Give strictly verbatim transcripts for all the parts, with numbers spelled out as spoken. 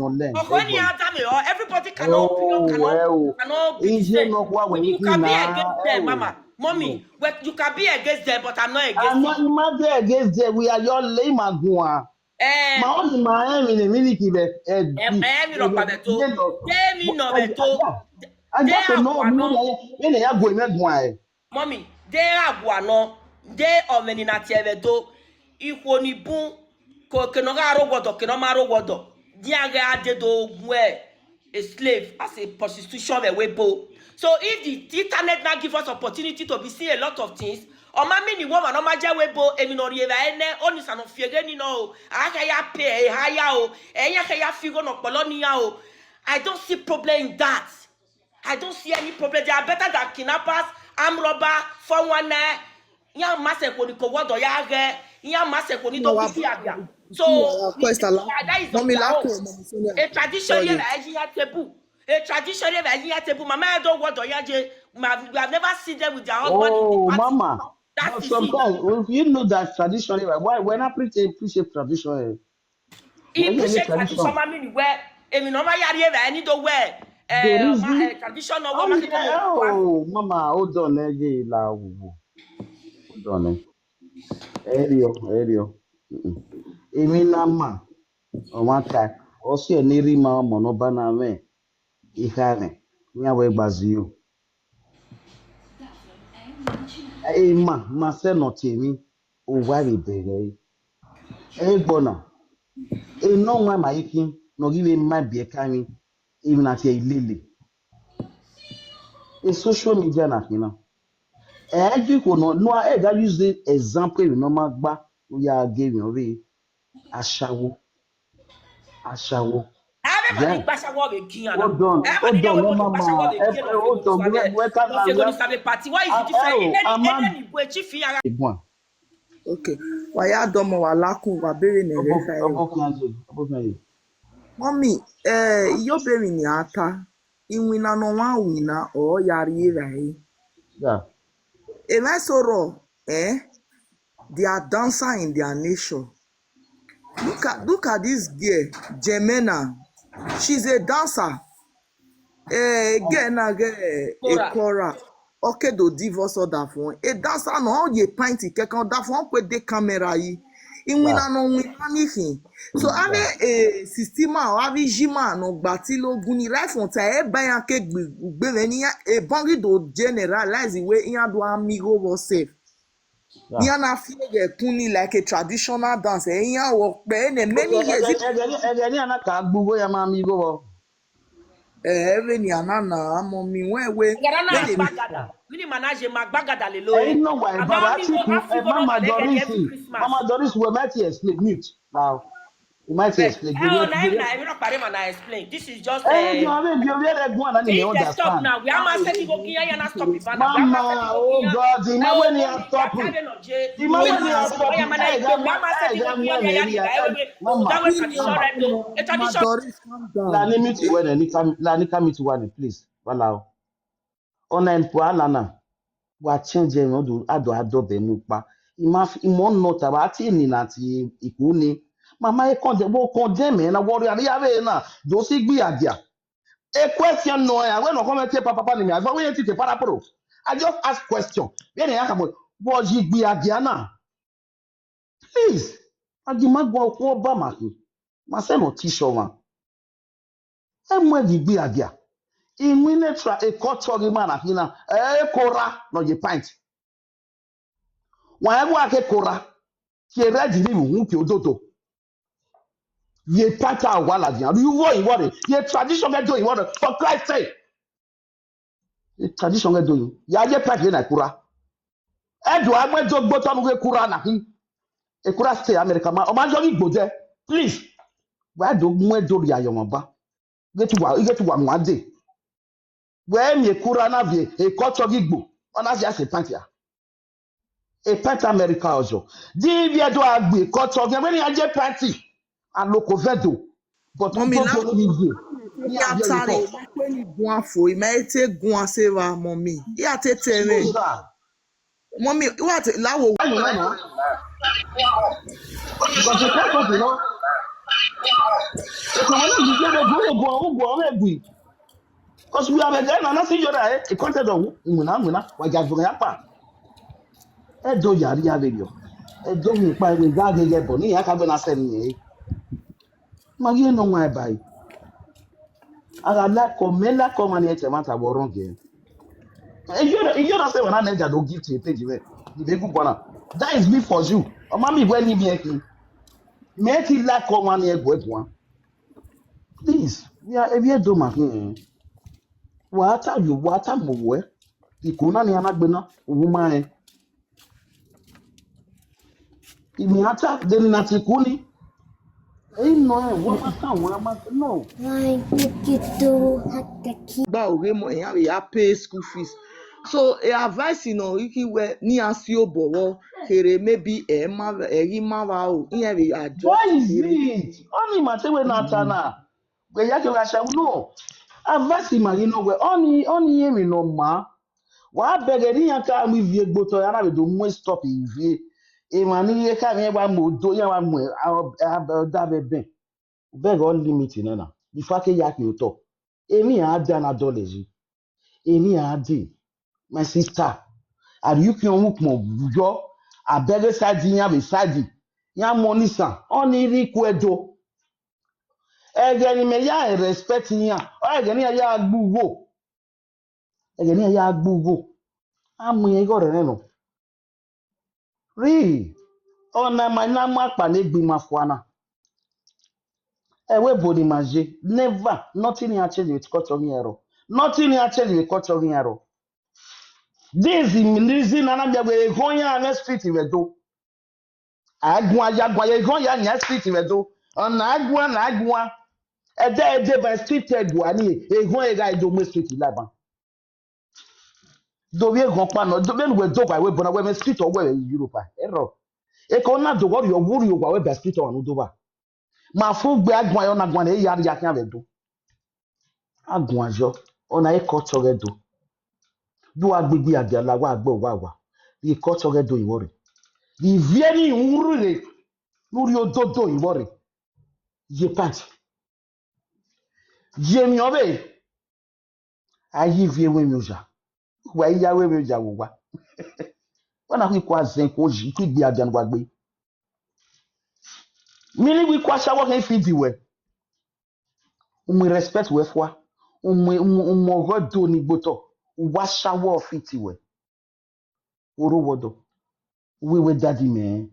nọ lẹ. Ọkhọ ni a da me, or everybody cannot opinion, cannot, cannot be the same. Iye nọ khuwa wẹ ni you can be against them, mama, mommy. Well, you can be against them, but I'm not against it. Ma dey against them, we are your lay ma guan. Eh, ma ọ ni ma emwi ne emwi ni ki vbe, eh, emwi rọkpa vbe to. De emwi nọ vbe to. De agua nọ, vbene ya gu emwi guan ẹre. Mummy, de agua nọ, de ọmwẹ ni na tie ẹvbo Ẹdo, ikhuo ni bun, ke ne ọ gha rre owa ọdọ, ke ne ọ ma rre owa ọdọ, iran ghẹ a de do gu a slave as a prostitution vbe ẹvbo ebo. So if the internet now give us opportunity to be seeing a lot of things, ọ ma mean wẹ ọmwa ne ọ ma ye ẹvbo ebo, emwi ne ọ rhie evbare nẹ, ọnii sẹ ne ọ fi eghe ni nọ o, a khẹ ya pay eha ya o, ẹ iran khẹ ya fi igho ne ọkpọlọ ne iran o. I don't see problem in that. I don't see any problem. They are better than kidnappers, armed robber, four one nine. Iran ma sẹ khuo ni ke owa ọdọ ya ghẹ. Iran ma sẹ khuo ni do bi agbia. So, yeah, of course, I like, that is on their own. A tradition here, I hear table. A tradition here, I hear table. Mama, I don't want to hear. We have never seen them with their husband in the party. Oh, mama. But sometimes, if you know that tradition, why, when I preach, I preach a tradition. He preach a tradition, mama, mean where, I mean, no matter here, I need to wear, uh, tradition or what. Oh, mama, hold on, eh, la, hold on, eh. Ẹrio, ẹrio. Emwi na ma, ọmwa ta, ọ si ẹre ne I rhie ima ọmọ ne ọ ba na mwẹ ikha mwẹ, iran wẹ gba zio. Ima, ma sẹ ne ọ tie emwi, owa vbe bẹghe ẹre. Ẹgbọ na, enọ wan ma i khin, ne ọ ghi vbe ma biẹ ka emwi, emwi na tie ilele. E social media na khin na. Ẹ i ghi khuo nọ, nọ, ẹ i gha use example emwi ne ọ ma gba, ne u ya gie emwi ọvbehe. Ashawo. Ashawo. Avbe emwa ni gba ashawo vbe gie iran na. Hold on, hold on, mama. Hold on, wẹ ka na, wẹ ka na. Party, why is it different? Ene ni bu echi fi iran gha. Okay. Wa ya dọmọ, wa lakun, wa bere ne ẹghẹ kha ẹre. Ọbokhian ye, ọbokhian ye. Mummy, eh, iyobọ emwi ne a ta, iwinna ne ọmwa winna, ọ ya rri evbare. Yeah. Emwa eso rrọọ, eh, they are dancer in their nature. Look at, look at this girl, Jemena. She's a dancer. Eh, girl na ghe Ekora. Ọ ke do divorce ọdafọn. A dancer nọ, ọ ye pint kẹkan, ọdafọn ọ kue de camera yi. Iwinna nọ winna ni khin. So, avbe, eh, sixteen ma, avbe ijima nọ gba ti lo gun ni right from time, e ba iran ke gbe, gbe vbe ni iran, ebọn ghi do generalize wẹ iran do a miẹn igho vbọ sef. Iran na fi ẹghẹ kun ni like a traditional dance, eh, iran wọ kpẹ ne many years. Ẹghẹ, ẹghẹ, ẹghẹ ne iran na ka gbe ugho ya ma miẹn igho vbọ. Eh, vbene iran na na, mummy, wẹ wẹ. Ẹghẹ na na gbagada. Vbene ima na ye ma gbagada lele. Ẹ i nọ wa, ẹ, baba, Atiku, ẹ, Mama Doris, Mama Doris, we might explain, mute now. You might explain. Eh, oh, na him na, I will not carry man, I explain. This is just, eh, you are, you are, you are, go on, I don't understand. Now. We are not saying go kiyan, na stop it, man. Mama, oh God, the man when he has stopped it. The man when he has stopped it. Hey, that man, hey, that man, hey, Mama. That way tradition, right? A tradition. Doris, calm down. Lani mute one, ni kam, lani kam mute one, please. Walao. Ọna empty ala na, wa change ẹmwẹ, ọ do, a do, a do ọbẹ mu kpa. I ma f-, I mọ nọ ta, wa tie ni na tie ikun ni. Mama, e condemn, wo condemn ẹmwẹ na, wọ rhie avbe na, do si gbe adia. A question nọ, a wẹ nọ comment papa papa ni mi, a wẹ te para pro. I just ask question. Vbene ya ka mo, wọ yi gbe adia na. Please, a gi ma guan okhuo ọba ma khin, ma sẹ ne ọ te ishi ọmwa. Ẹ mu ẹdẹ igbe adia. Iwinna tra e culture ghi ma na khin na, ẹ, Ekora nọ ye pint. Wa ẹ wa ke Ekora, tie red ni vbe uhunmwu ke ododo. Ye pint a wa ladian, ru vbo ivọ rre, ye tradition ghe do ivọ rre, for Christ's sake. Tradition ghe do yin. Ya ye pint na Ekora. Ẹ do a mu ẹdẹ ogbe otọ ne u ghe Ekora na khin. Ekora stay America ma, ọ ma yọ ghi gbo dẹ. Please. Wa do mu ẹdẹ orhia ye ọmwa ba. Ghe te uwa, ghe te uwa wan dee. Wẹ miẹn Ekora na vbe e culture ghi gbo. Ọ na zia sẹ pint a. E pint America ọzọ. Di ivbi Ẹdo a gbe culture ọghe, wẹ ne iran je pint. Aloko vẹ do. But mummy, to na to ni ye. Ya tare, ma kue ni guan fo, ma te guan se vba, mummy. Ya te te mwẹ. Mummy, wa te la wo. Ayo na na. Because you can't, you know. Because when you get a go, go, go, go, go. Because we have a guy na na si yọrọ ẹ, e content of wina wina, wa ja vun ya pa. Ẹ do ya ria vbe riọ. Ẹ do mi pa, we ga ghe ye ẹbọ ne iran ka gbe na sẹ ni e. Ma ghi nọ wan ba e. A gha like, mẹ like ọmwa ni ẹtẹ mwa ta wọ rọn gẹ. Iyọrọ, iyọrọ sẹ wẹ na nẹ ja do give to a page mwẹ. Ibe gu guana. That is me for you. Ọ ma mi wẹ ni mi ẹkhin. Mẹ ti like ọmwa ni ẹguẹ guan. Please, we are, we are do ma khin. Wa ta yo, wa ta mo wẹ. Iko na ni a na gbe na, u ma rẹn. Imi a ta de ni na ti ku ni. Ei no, ẹ, wa ma ta, wa ma, no. Why you get to have the key? Gba oghe mọ, iran vbe ya pay school fees. So, e advice nọ i khin wẹ ne iran si obọ vbọ kherhe, maybe ẹ ma, ẹ ghi ma vba ro, iran vbe adjust. What is it? Ọnii ma te wẹ na ta na. Wẹ ya ke gha sha no. Advice ma ghi nọ wẹ, ọnii, ọnii emwi ne ọ maa. Wa bẹghe ne iran ka mu ivie gbe otọ, iran na vbe do mu stop ivie. Emwa ni ye kha, iran wa mu odo, iran wa mu a, a, a, ọda vbe ẹbẹn. Bẹghe ọ limit nẹ na. Before a ke ya khin otọ. Emwi iran a da na dọlọ yi. Emwi iran a de. My sister, a rhie ukhiọn mwẹ ukpọn yọ, a bẹghe side iran vbe side. Iran mu ọnii san, ọnii rhie iku Ẹdo. Ẹghẹ ne imẹ ya respect iran, ọ ẹghẹ ne iran ya gbe ugho. Ẹghẹ ne iran ya gbe ugho. A mu iran igho rẹrẹ nọ. Rhie, ọna ma na mu akpa ne egbe ima fua na. Ẹvbo ebo ne ima ye, never, nothing iran change vbe culture ọghe iran rrọọ. Nothing iran change vbe culture ọghe iran rrọọ. This is the reason na na miẹn wẹ eghọn iran mwẹ street vbe Ẹdo. A guan ya guan, eghọn ya yan street vbe Ẹdo. Ọna a guan, na a guan. Ẹdẹ ẹdẹ ba street ẹguan ni, eghọn gha do mu street la ban. Do vbe eghọn ọkpa nọ, do vbene uwẹ do ba ẹvbo ebo na, wẹ mwẹ street ọ wẹ vbe Europe a, ẹrọ. Eke ọ na do wẹ ọ rhie, ọ vbe rhie owa wẹ ba street ọmwa ne u do ba. Ma fu gbe a guan yọ na guan ne ya rhie khian vbe Ẹdo. A guan yọ, ọna e culture ọghe Ẹdo. Do a gbigbi agiala wa gbe owa wa. Rhie culture ọghe Ẹdo ivbọ rre. Rhie ivie ni uhunmwu rre, ne u rhie ododo ivbọ rre. Ye pant. Ye emwi ọvbehe. A ye ivie ru emwi oya. Wa i ya ru emwi oya vbe owa. Wa na khui kua zẹn kua oyi, khui gbe agian wa gbe. Mini wi kua sha wọ khin feed wẹ. U mu respect wẹ fua. U mu, u mu, u mu ọghọ do ni gbe otọ. U wa sha wọ feed wẹ. Oro wọdọ. Uwẹ wẹ daddy mẹ.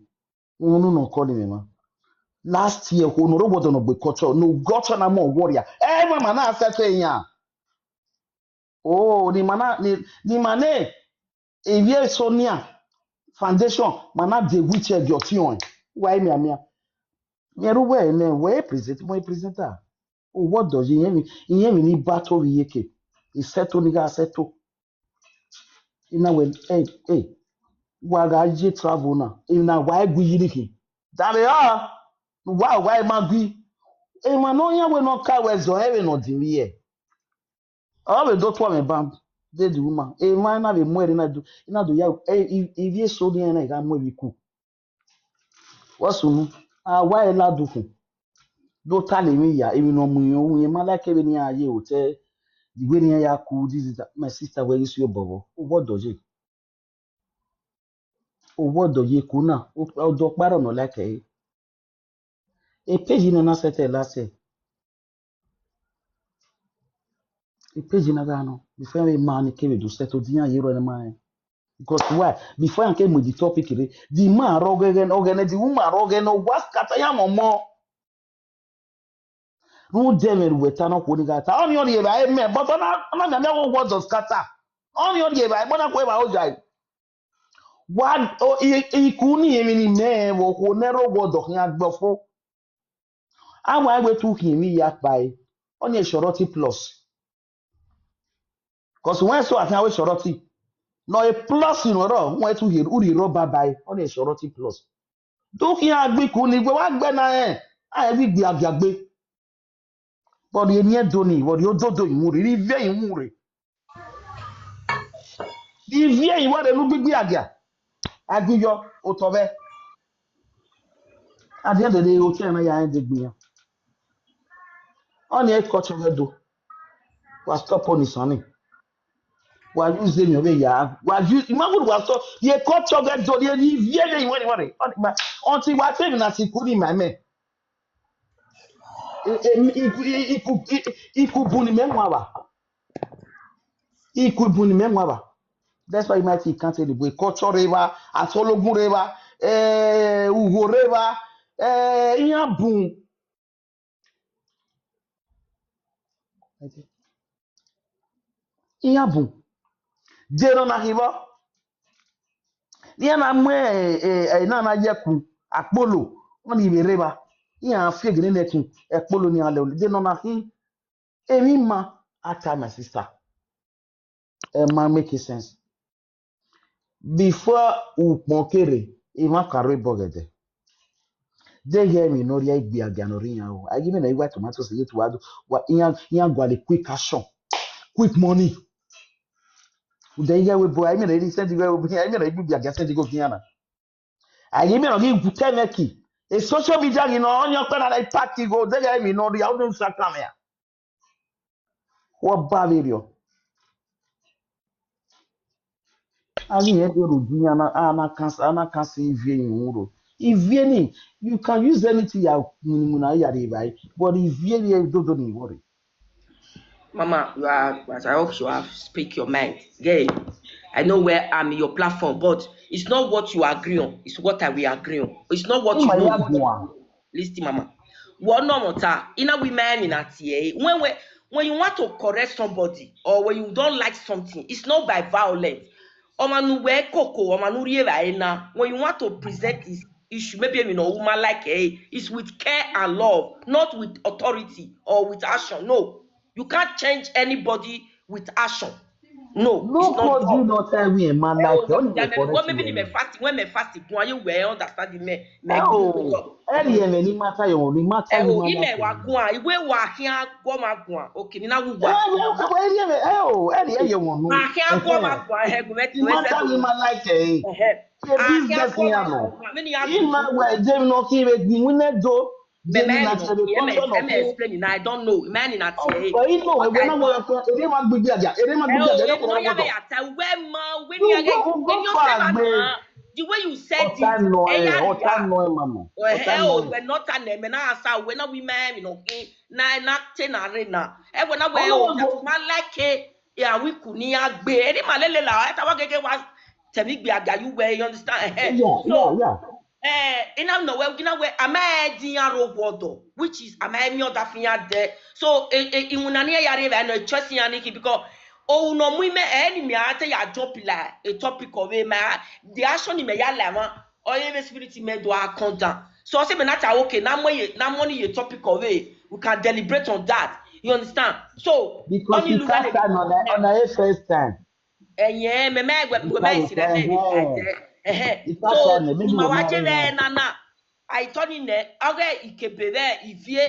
Unu nọ kọ ni mẹ ma. Last year, okhuo ne oro wọdọ nọ gbe culture, ne culture na mu ọwọrria. Ẹ ma ma na sẹtọ iran. Oh, ni ma na, ni, ni ma ne, Ivie Sonia Foundation, ma na de wheelchair gie ọtiọnrẹn. Wa i mianmian. Miẹn ru wẹ nẹ, wẹ present, wẹ presenter. Owọdọ ye iyẹn emwi, iyẹn emwi ni ba to vbe iyeke. I sẹto ni gha sẹto. I na wẹ, ẹ, ẹ, wa gha ye travel na, emwi na wa i gui yi rhie khin. Danmwehọ, wa, wa i ma gui. Emwa ne ọ yan wẹ ne ọ ka wẹ zẹ ọnrẹn vbene ọ dinmwi ẹe. Ọ vbe do tuẹ mwẹ ban, dedi uma. Emwa na vbe mu ẹre na do, na do ya, ẹ, i, Ivie Sonia na gha mu ẹre iku. Wa sunu, a wa ẹre ladian ukhun. Do ta lele emwi ya, emwi ne ọ mu irẹn, u rẹn ma like vbene iran ye hotel, the way ne iran ya ku, this is that. My sister, wẹ ghi si obọ vbọ, owọdọ ye. Owọdọ ye ku na, ọ, ọdọ ọkpa rọ ne ọ like ẹre. E page na na sẹtẹ last year. E page na gha nọ, before iran vbe ma ni kevbe do sẹto, de iran ye rrọọ ne ma rẹn. Because why? Before iran ke mu the topic rre, the man rọ ọghẹghẹ, ọghẹnẹ the woman rọ ọghẹnẹ, wa scatter iran mọmọ. Rhunmwuda ẹmwẹ ne uwẹ ta ne okhuo ni gha ta. Ọnii ọ rhie evbare mẹ, but ọ na, ọ na mianmian wẹ owọdọ scatter. Ọnii ọ rhie evbare, but ọ na khuẹ evbare oyae. Wa, o, i, i ku ni emwi ne imẹ rẹn vbe okhuo ne ẹrọ owọdọ khian gbe ọfo. A wa wẹ te u khian emwi ya kpa ẹre, ọnii Shorty plus. Cause wẹ so a khian wẹ Shorty. Nọ e plus nọ rọ, wẹ te u rhie, u rhie rọ baba ẹre, ọnii Shorty plus. Do khian gbe iku ni, wẹ wa gbe na rẹn, a rẹn gbe igbe agiagbe. Vbe ọ rhie eni Ẹdo ni, vbe ọ rhie ododo iwunrre, rhie ivie iwunrre. Rhie ivie iwunrre ne u gbe igbe agia. A ghi yọ, otọ vbe. A di ẹdẹdẹ otọ na ya rẹn degbe iran. Ọnii e culture ọghe Ẹdo. Wa stop ọnii sani. Wa use emwi ọvbehe ya. Wa use, ima gu wa stop. Ye culture ọghe Ẹdo, ye ivie vbe iwunrre, iwunrre. Ọnii ma, until wa te emwi na si ku ni ma mẹ. E, e, iku, i, iku, i, iku bun ni mẹ wan vba. Iku bun ni mẹ wan vba. That's why you might see can't say the boy culture rre vba, asologun rre vba, eh, ugho rre vba, eh, iran bun. Iran bun. Deghẹ nọ na khin vbọ. Iran na mu, eh, eh, eh, na na ye ẹku, akpolo, ọnii vbe rre vba. Iran fi egele ne ẹku, ẹkpolo ni iran lẹ ole. Deghẹ nọ na khin. Emwi ma, a ta my sister. Ẹ ma make sense. Before ukpọn kere, emwa ka rre obọ ghẹdẹ. Deghẹ emwi ne ọ rhia igbiagia ne ọ rre iran o. A ghi mẹ na i wa tomatoes ye tu wa do. Wa, iran, iran gualọ quick action, quick money. Ude ighẹ wẹ bo, a i mẹ na i send wẹ, a i mẹ na i gbe igbiagia send go gian na. A i mẹ na ghi gu tẹmwẹ ki. E social media ghi nọ, ọni ọkpẹ na na i party go, deghẹ emwi ne ọ rhia, ọ do sa kamẹ a. Wọ ba vberriọ. A ghi rẹn do rhunmwuda iran na, a na kan, a na kan sẹ ivie yin uhunmwu ro. Ivie ni, you can use anything ya winna ya rre evbare, but ivie rhie dodo ni vbọ rre. Mama, you are, I hope you have speak your mind. Yeah, I know where I'm in your platform, but it's not what you agree on. It's what I will agree on. It's not what you Ima know. Ya guan. Listen, Mama. Wọ nọ mọ ta, ina wi ma emwi na tie. When, when, when you want to correct somebody or when you don't like something, it's not by violence. Ọmwa ne uwẹ koko, ọmwa ne u rhie evbare na, when you want to present his issue, maybe emwi ne ọ ru ma like ẹ, it's with care and love, not with authority or with action. No, you can't change anybody with action. No, it's not done. Nobody no tell me a man like you. Only for correct me. Maybe ni me fast, when me fast, guan, you will understand me. Me. Oh, ẹrì ẹmwẹ ni ma ta yọ, ni ma ta yọ. Ẹ o, ma ime like wa you. Guan, iwe wa khian guọ ma guan. Okay, ni na wu wa. Ẹ, ẹ, ẹ, ẹrì ẹmwẹ, ẹ o, ẹrì ẹyẹ wọn nọ. Ma khian guọ ma guan, ẹ, gu mẹ ti wẹ sẹ. Ni ma ta yọ, ma like ẹ. Ẹhẹ. Ṣe business ni a nọ. Ima wẹ je nọ ki vbe gbin winne do. Mẹ, mẹ, no, yeah, mẹ, mẹ explain it now. I don't know. Mẹ ni na tie. Oh, you know, when I work, ede ma gbigbe aja, ede ma gbigbe aja, ede ko ro. Ya ta we ma, we ni age. Go far, man. The way you said it, ọta nọ ẹ, ọta nọ ẹ, mama. Ọta nọ ẹ. We not an, me na asa, we na we ma, you know, na, na te na re na. E we na we o, that man like e, ya we ku ni agbe. Ede ma lele la, e ta wa gege wa tẹ mi gbe aga you we, you understand? So, yeah, yeah. Eh, ina nọ wẹ, ina wẹ, a ma di iran rre owa ọdọ, which is, a ma miẹn ọdafẹn iran dẹ. So, eh, eh, iwinna ne iran ya rre evbare nọ, e choice iran ni khin, because ohun ne ọ mu imẹ, ẹ ni mẹ a te ya jump like a topic of it, ma, the action ni mẹ ya la emwa, ọ ye vbe spirit mẹ do a come down. So, ọ sẹ mẹ na ta, okay, na mọ ye, na mọ ni ye topic of it, we can deliberate on that. You understand? So, because only it look at first time, on a, on a first time. Ẹyẹn, mẹ ma wẹ, wẹ ma isi rẹ vbe ẹdẹ. Ẹhẹn. So, ma wa je vbe na na. A i tọ ni nẹ, ọghe ikebe vbe ivie,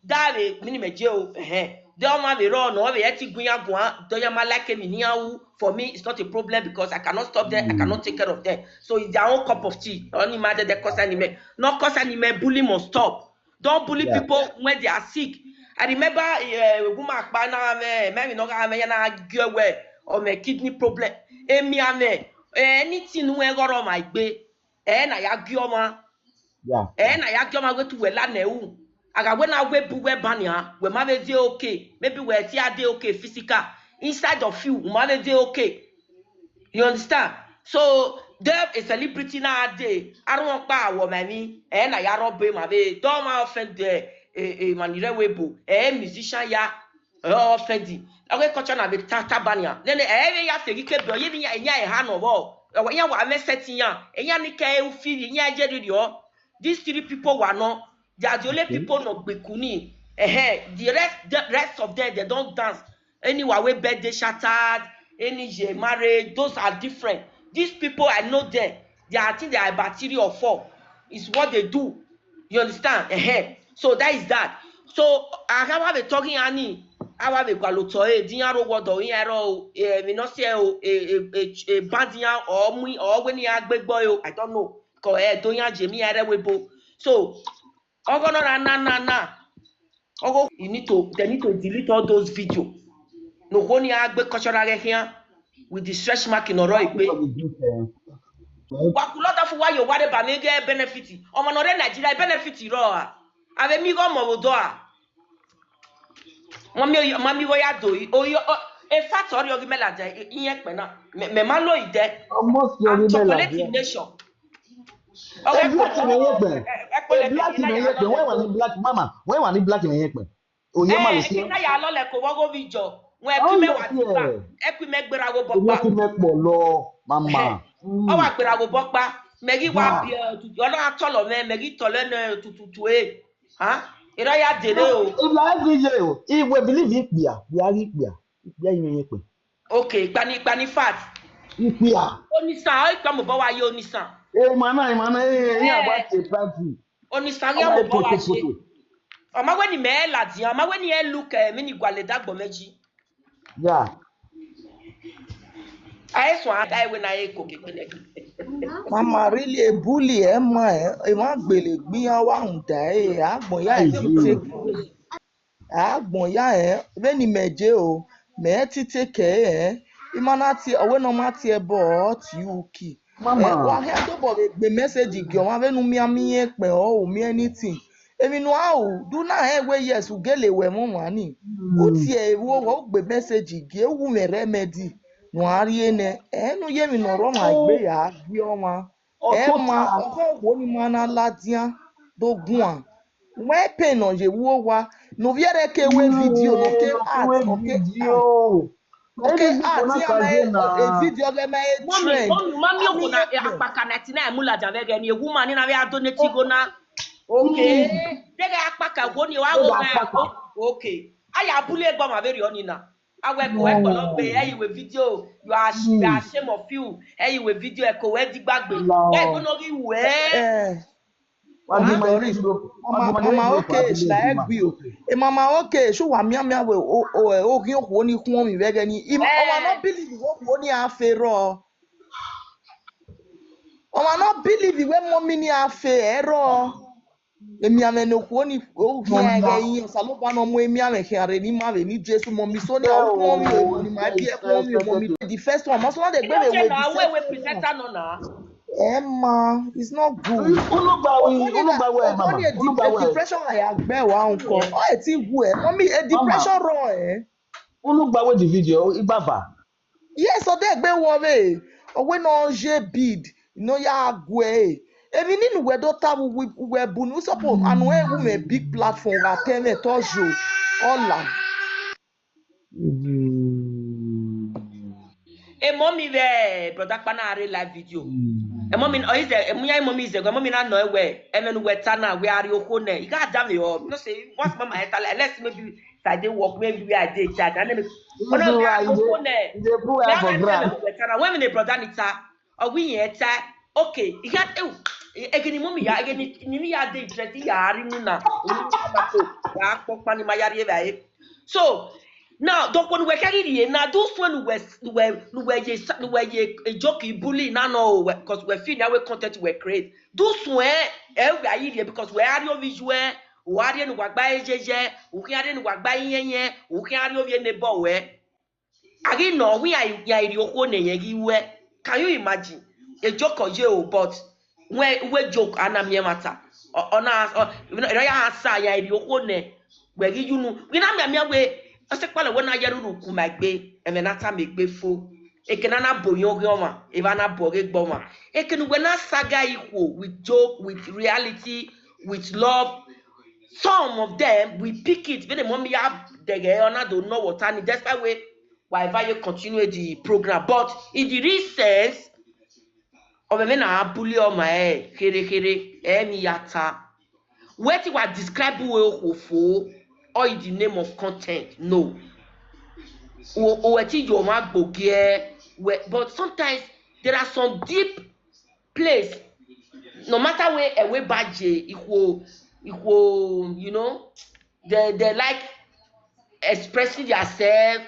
da vbe mini mẹ je o, ẹhẹn. De ọmwa vbe rrọọ nọ, ọ vbe ẹtin gu iran guan, de ọ ya ma like emwi ne iran ru. For me, it's not a problem because I cannot stop them, I cannot take care of them. So it's their own cup of tea. Ọni ma dẹdẹ concern mẹ. No concern mẹ, bully must stop. Don't bully people when they are sick. I remember, eh, woman kpa na mwẹ, mẹ emwi ne ọ gha mwẹ ya na gie wẹ, ọ mwẹ kidney problem. Emianmwẹ, eh, anything ne uwẹ ghe ọrọmwa egbe, ẹ na ya gie ọmwa. Ẹ na ya gie ọmwa wẹ te uwẹ la nẹ ru. A gha wẹ na wẹ bu wẹ ban nian, wẹ ma vbe de okay. Maybe wẹ te a de okay physical. Inside of you, u ma vbe de okay. You understand? So, de a celebrity na de, arhuọn ọkpa awọ ma emwi, ẹ na ya rhọ be ma vbe, de ọmwa offend, eh, eh, emwa ni rre ẹvbo ebo, eh, musician ya, eh, offend. Ọghe culture na vbe ta, ta ba nian. Nene, eh, vbe ya feghi kebe, ọ ye vbe iran, iran eha nọ vbọ. Ọ wa, iran wa mwẹ set iran, iran ni ke u feel, iran ye rhirhiọ. These three people wa nọ, they are the only people nọ gbe ku ni. Ẹhẹn, the rest, the rest of them, they don't dance. Any wa wey birthday shattered, any ye marriage, those are different. These people, I know them. They are, I think they are about three or four. It's what they do. You understand? Ẹhẹn. So that is that. So, a gha wa vbe tọghe iran ni, a wa vbe gualọ otọ ẹre, de iran rre owa ọdọ iran rrọọ, eh, emwi ne ọ si ẹre o, eh, eh, eh, eh, ban de iran, or mu, or wẹ ne iran gbe egbe ẹre o, I don't know. Kọ, eh, do iran je emwi iran rre ẹvbo ebo. So, ọghe nọ ra na, na, na. Ọghe, you need to, they need to delete all those video. Ne okhuo ni a gbe cultural ghe khian with the stretch mark ne ọ rrọọ egbe. Wa ku lot of wa yo, wa re ba mẹ ghe benefit. Ọmwa ne ọ rre Nigeria, benefit rrọọ a. Avbe mi ghe ọmọ vbe odọ a. Ma mi, ma mi ghe ya do yi. Oyi, o, in fact, ọ rhie ọghe mẹ ladian, i, iyẹn kpẹ na. Mẹ, mẹ ma lo idẹ. Almost ọghe mẹ ladian. I'm chocolate nation. Black mẹ yẹn kpẹ. Black mẹ yẹn kpẹ. Wẹ wa ni black mama. Wẹ wa ni black mẹ yẹn kpẹ. Oye ma lo si. Ẹ, na ya lọlẹ ko vbọ gho vbe ijọ. Wẹ ku mẹ wa ti ba. Ẹ ku mẹ gberra gho bọ kpa. Ẹ ku mẹ kpọlọ, mama. Ọ wa gberra gho bọ kpa. Mẹ ghi wa biẹ, ọ na tọlọ mwẹ, mẹ ghi tọlọ nẹ tututu e. Ha? Erha ya dere o. If like every year o, if we believe ikpia, we are ikpia. Ikpia yi mẹ yẹn kpẹ. Okay, gbani, gbani fact. Ikpia. Onisan, ọ ikpia mobọ wa ye Onisan. Emwa na, emwa na, eh, iran ba te party. Onisan ghi mobọ wa ye. Ọ ma wẹ ne imẹ ladian, ọ ma wẹ ne irẹn look, eh, emwi ni gualọ dagbọn mẹ yi. Ya. A i suẹn a da ẹre wẹ ne a i re koko ekpẹlẹ. Mama, really, e bully ẹ ma ẹ, emwa gbele egbe iran wa rhunmwuda ẹre, agbọn ya i tite ke. Agbọn ya ẹ, vbene imẹ je o, mẹ i tite ke ẹ, ima na tie, ọ wẹ ne ọ ma tie ẹbọ, ọ tie uki. Mama. Ẹ, wa khian dobọ vbe gbe message gie ọmwa vbene u miẹn miẹn kpẹn or u miẹn anything. Emwi ne u a ru, do na rẹn wẹ yes, u gele wẹ mwẹ ọmwa ni. U tie vbe owa, u gbe message gie, u wu mwẹ rẹ mẹ di, ne u a rhie nẹ. Ẹ ne u ye emwi ne ọ rre ọmwa egbe ya gie ọmwa. Ẹ ma, ọkhọ wo ni ma na ladian do guan. Wẹ pain nọ ye vbe owa, ne u vbiẹrẹ ke wẹ video, ne ọ ke art, ọ ke art. Ok, ah, ti ama e video ghe ma e trend. Mummy, mummy, ma miẹn okhuo na, akpaka ninety-nine mu ladian vbe ẹghẹ ni, ewu ma ni na vbe a donate igho na. Ok. Deghẹ akpaka wo ni wa wo ma. Ok. A ya bule egbe ọmwa vberriọ ni na. A wẹ ko wẹ kpọlọ gbe, ẹ i wẹ video, you are ash-, you are ashamed of you. Ẹ i wẹ video, ẹ ko wẹ digbagbe. Ẹ i ko nọ ghi wẹ. Eh. Wa gi ima Doris, iro, wa gi ima iro, mama, okay, shila ẹ gbi o. E mama, okay, shu wa mianmian wẹ o, o, o, oghian okhuo ni khuọnmwi vbe ẹghẹ ni. Im-, ọmwa nọ believe wẹ okhuo ni a fe rrọọ. Ọmwa nọ believe wẹ mummy ni a fe ẹrrọọ. Emianmwẹ ne okhuo ni, oghian ẹghẹ iran, Osanobua nọ mu emianmwẹ khian rre ne ima vbe ne Jesu, mummy, so ni a khuọnmwi o, emọ ni ma biẹ khuọnmwi o, mummy. The first one, ma sọ na de gbe vbe wẹ the first one. Ẹ ma, it's not good. Unu gba wẹ, unu gba wẹ, mama. Unu gba wẹ. Depression a ya gbe wa uko. Ọ e ti wu ẹ. Mummy, e depression rọ ẹ. Unu gba wẹ the video, igbava. Yes, ọ de gbe wọ vbe. Ọ wẹ ne ọ ye bid, ne ọ ya gu ẹ. Emwi ni ne uwẹ do ta vbe uwẹ, uwẹ bu ni, u suppose, anu ẹ wu mwẹ big platform gha tẹ mwẹ tọ yo. Ọla. Emọ mi vbe brother kpa na rre live video. Emọ mi, ọ ize, emu ya emọ mi ize, emọ mi na nọ ẹwẹ, ẹmwẹ ne uwẹ ta na, wẹ a rhie okhuo nẹ, I gha da vbe ọ. You know say, once mama enter, like, let's say maybe if I dey work, maybe where I dey charge, and then, oh no, wẹ a rhie okhuo nẹ. Wẹ a rhie okhuo nẹ, wẹ ta na, wẹ emwi ne brother ni ta, ọ wẹ irẹn ta, okay, I gha, eh, ẹghẹ ne emọ mi ya, ẹghẹ ne, ne I ya dey interest, I ya rhie unu na, unu na ma to, ya kpọkpa ne ima ya rhie evbare. So, now, dọkhuo ne uwẹ khẹ ghi rhie na, do suẹn ne uwẹ, ne uwẹ, ne uwẹ ye sa-, ne uwẹ ye joke bully na nọ o, because uwẹ feel na wẹ content uwẹ create. Do suẹn, ẹ, uwẹ a i rhie because uwẹ a rhie ovbi iyuẹ, u wa rhie ne uwa gba ẹre yẹyẹ, u khian rhie ne uwa gba ẹre iyẹnyẹn, u khian rhie ovbi ene bọ wẹ. A ghi nọ, ọ wẹ iran, iran rhie okhuo ne irẹn ghi wẹ. Can you imagine? A joke ọ ye o, but wẹ, wẹ joke, a na miẹn ẹmwata. Ọ, ọ na, ọ, ọ ya sa iran rhie okhuo nẹ, wẹ ghi ye unu. Wẹ na mianmian wẹ, ọ sẹ kpalọ wẹ na ye rhurhu ku ma egbe, ẹmwẹ na tama egbe fo. Eke ne a na bọ oyan ọghe ọmwa, evba na bọ ọghe egbe ọmwa. Eke ne uwẹ na saga ikhuo with joke, with reality, with love, some of them will pick it. Vbene emọ mi ya dẹghe, ọ na do nọ wọta ni, despite wẹ wa eva ye continue the program. But in the real sense, ọ mwẹ vbene a bully ọmwa ẹre kherhe kherhe, ẹ i ya ta. Wẹ te wa describe uwẹ okhuo fo, or in the name of content, no. Uwẹ te ye ọmwa gbe ogie, but sometimes there are some deep place, no matter where a way baje, ikhuo, ikhuo, you know, they, they like expressing themselves,